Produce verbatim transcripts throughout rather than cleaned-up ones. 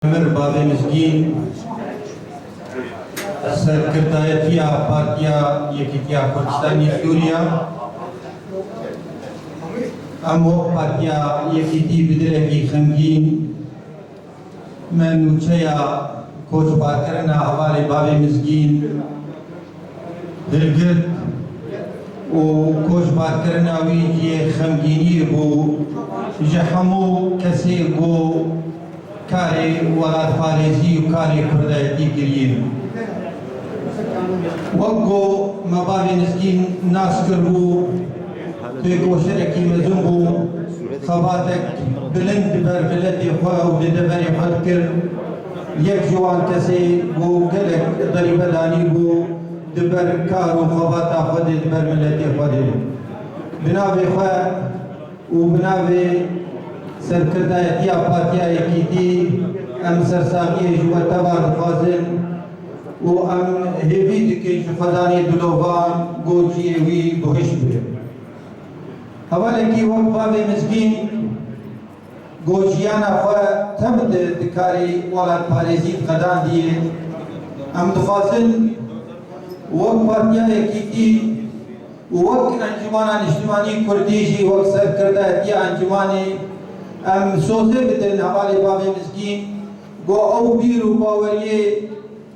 Emir Bavê Mizgîn, serkirdayetiya Partiya Yekîtiya Kurdistanê Sûriya, em wek Partiya Yekîtî bi dilekî xemgîn me nûçeya koçbarkirina hevalê Bavê Mizgîn hilgirt û koçbarkirina wî cihê xemgîniyê bû ji hemû kesê ku karê welatparêzî û karê kurdayetî kirîn. Wek ku me Bavê Mizgîn nas kiribû, têkoşerekî mezin bû, xebatek bilind di ber miletê xwe û di deverê xwe dikir. Yek ji wan kesê ku gelek derîbe danîbû di ber kar û xebata xwe de, di ber miletê xwe de. Bi navê xwe û bi navê serkirdayetiya Partiya Yekîtî em sersaxiyê ji we teva dixwazin û em hêvî dikin ji Xwedanê dilovan ku cihê wî bihişt be. Hevalekî wek Bavê Mizgîn ku jiyana xwe tev di, di karê welatparêzî diqedandiyê, em dixwazin wek Partiya Yekîtî û wek Encûmena Niştimanî Kurdî jî, wek serkirdayetiya encûmanê, em sozê bidin hevalê Bavê Mizgîn ku ew bîr û baweriyê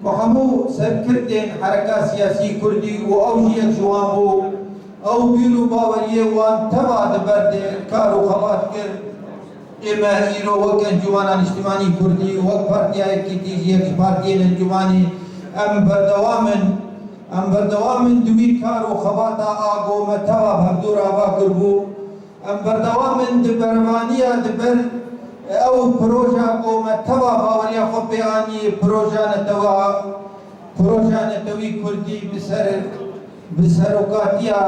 ku hemû serkirdên hereka siyasî kurdî û ew jî yek ji wan bû, ew bîr û baweriyê wan teva di ber de kar û xebat kir. Ê me îro wek Encûmena Niştimanî Kurdî, wek Partiya Yekîtî jî, yek ji partiyên encûmanê, em berdewam in. Em berdewam in di wî kar û xebata a ku me teva bi hevdû re ava kiribû. Em berdewam in di berevaniya di ber ew proja ku me teva baweriya xwe pê anî, proja netewa, proja netewî kurdî bi ser, bi serokatiya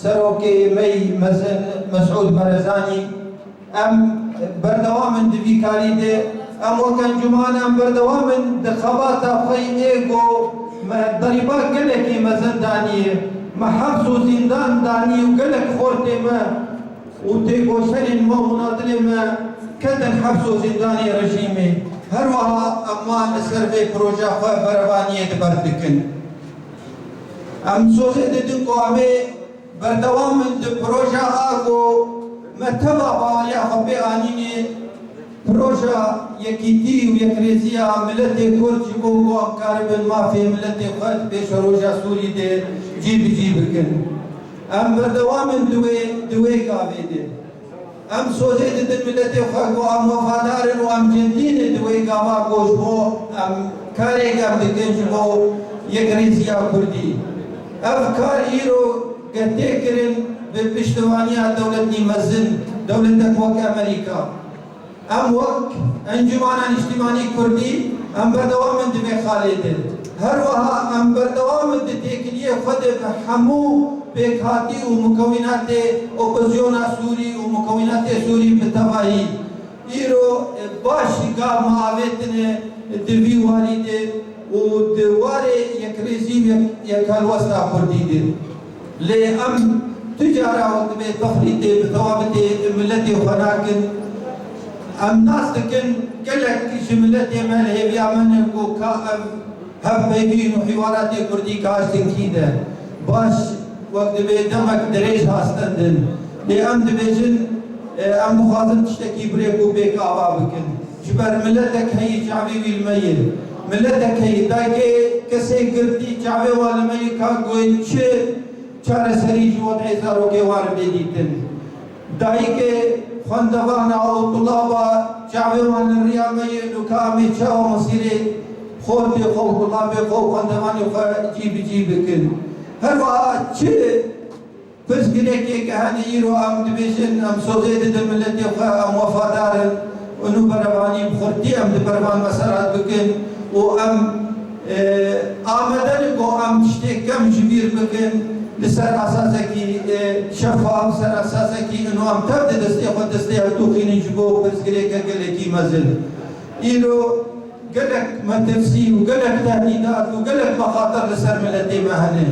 serokê me yî mezin Mesûd Barzanî. Em berdewam in di vî karî de. Em wek encûman em berdewam in di xebata xwe yê ku me derîba gelekî mezin daniye. Me heps û zîndan danî û gelek xortê me û têkoşerên me û minadilê me ketin heps û zîndanê rejîmê. Her wiha em wan li ser vê proja xwe berevaniyê di ber dikin. Em sozê didin ku em ê berdewam in di proja a ku me teva baweriya xwe pê anînê, proja yekîtî û yekrêziya miletê Kurd, ji bo ku em karibin mafê miletê xwe di pêşeroja Sûrî de cî bi cî bikin. Em berdewam in di wê, di wê gavê de. Em sozê didin miletê xwe ku em wefadar in û em cendî ne di wê gava ku ji bo em karêk em dikin ji bo yekrêziya Kurdî. Ev kar îro get tê kirin bi piştevaniya dewletî mezin, dewletek wek Amerîka. Em wek Encûmana Niştimanî Kurdî, em berdewam in di vê xalê de. Her wiha em berdewam in di têkiliyê xwe de bi hemû pêkhatî û mukewînatê opozisyona Sûrî û mukewînatê Sûrî bi tevahî. Îro, e, baş gav me avêtine di vî warî de û di warê yekrêzî û yek-, yekhelwesta Kurdî de. Lê em tu cara wek divê tefrîtê bi tewabitê miletê xwe nakin. Em nas dikin gelek ji miletê me li hêviya me ne ku ka ev hevpeyvîn û hîwaratê kurdî ka ji tinkî de baş wek divê demek dirêj ha stendin. Lê em dibêjin, e, em dixwazin tiştekî bi rêk û pêk ava bikin. Ji ber miletek heyî çavê wî li me ye. Miletek heyî, dayikê kesê girtî çavê wan li me ye ka goyê çi çareserî ji wez'ê zarokê wan re bê dîtin. Dayikê xwendevana û tulaba çavê wan li riya me ye, û ka em ê çawa mesîrê xortê xwe û tulabê xwe û xwendevanê xwe cî bi cî bikin. Her wiha çi pirsgirêkê ke hene îro em dibêjin, em sozê didin miletê xwe, em wefadar in, û nû berevanî bi xurtî em di ber van mesele re dikin û em, e, amade ne ku em tiştê kem ji bîr bikin, li ser esasekî, e, şefaf, ser esasekî û em tev di destê xwe destê hev dûxînin ji bo pirsgirêke gelekî mezin. Îro gelek metirsî û gelek tehdîdat û gelek mexatir li ser miletê me hene.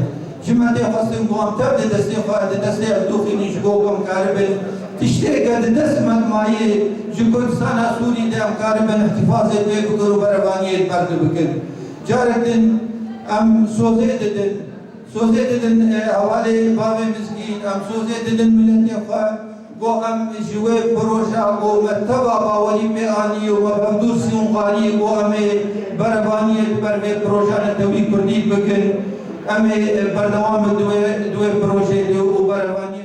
Ji me tê xwestin ku em tev di destê xwe, di destê hev dûxînin ji bo ku em karibin Tiştê ke di dest me de maye ji Kurdistana Sûrî de em karibin îhtîfazê pê bikin û berevaniyê li ber de bikin. Carek din em sozê didin, sozê didin, e, hevalê bavê Mizgîn, em sozê didin miletê xwe, ku em ji wê proja ku me teva bawerî pê anî û me bi Hevdûr Sîyon xwarî ku em ê berevaniyê li ber vê proja netewî kurdî bikin, em ê, e, berdewam bin di wê, di wê projeyê de û berevanî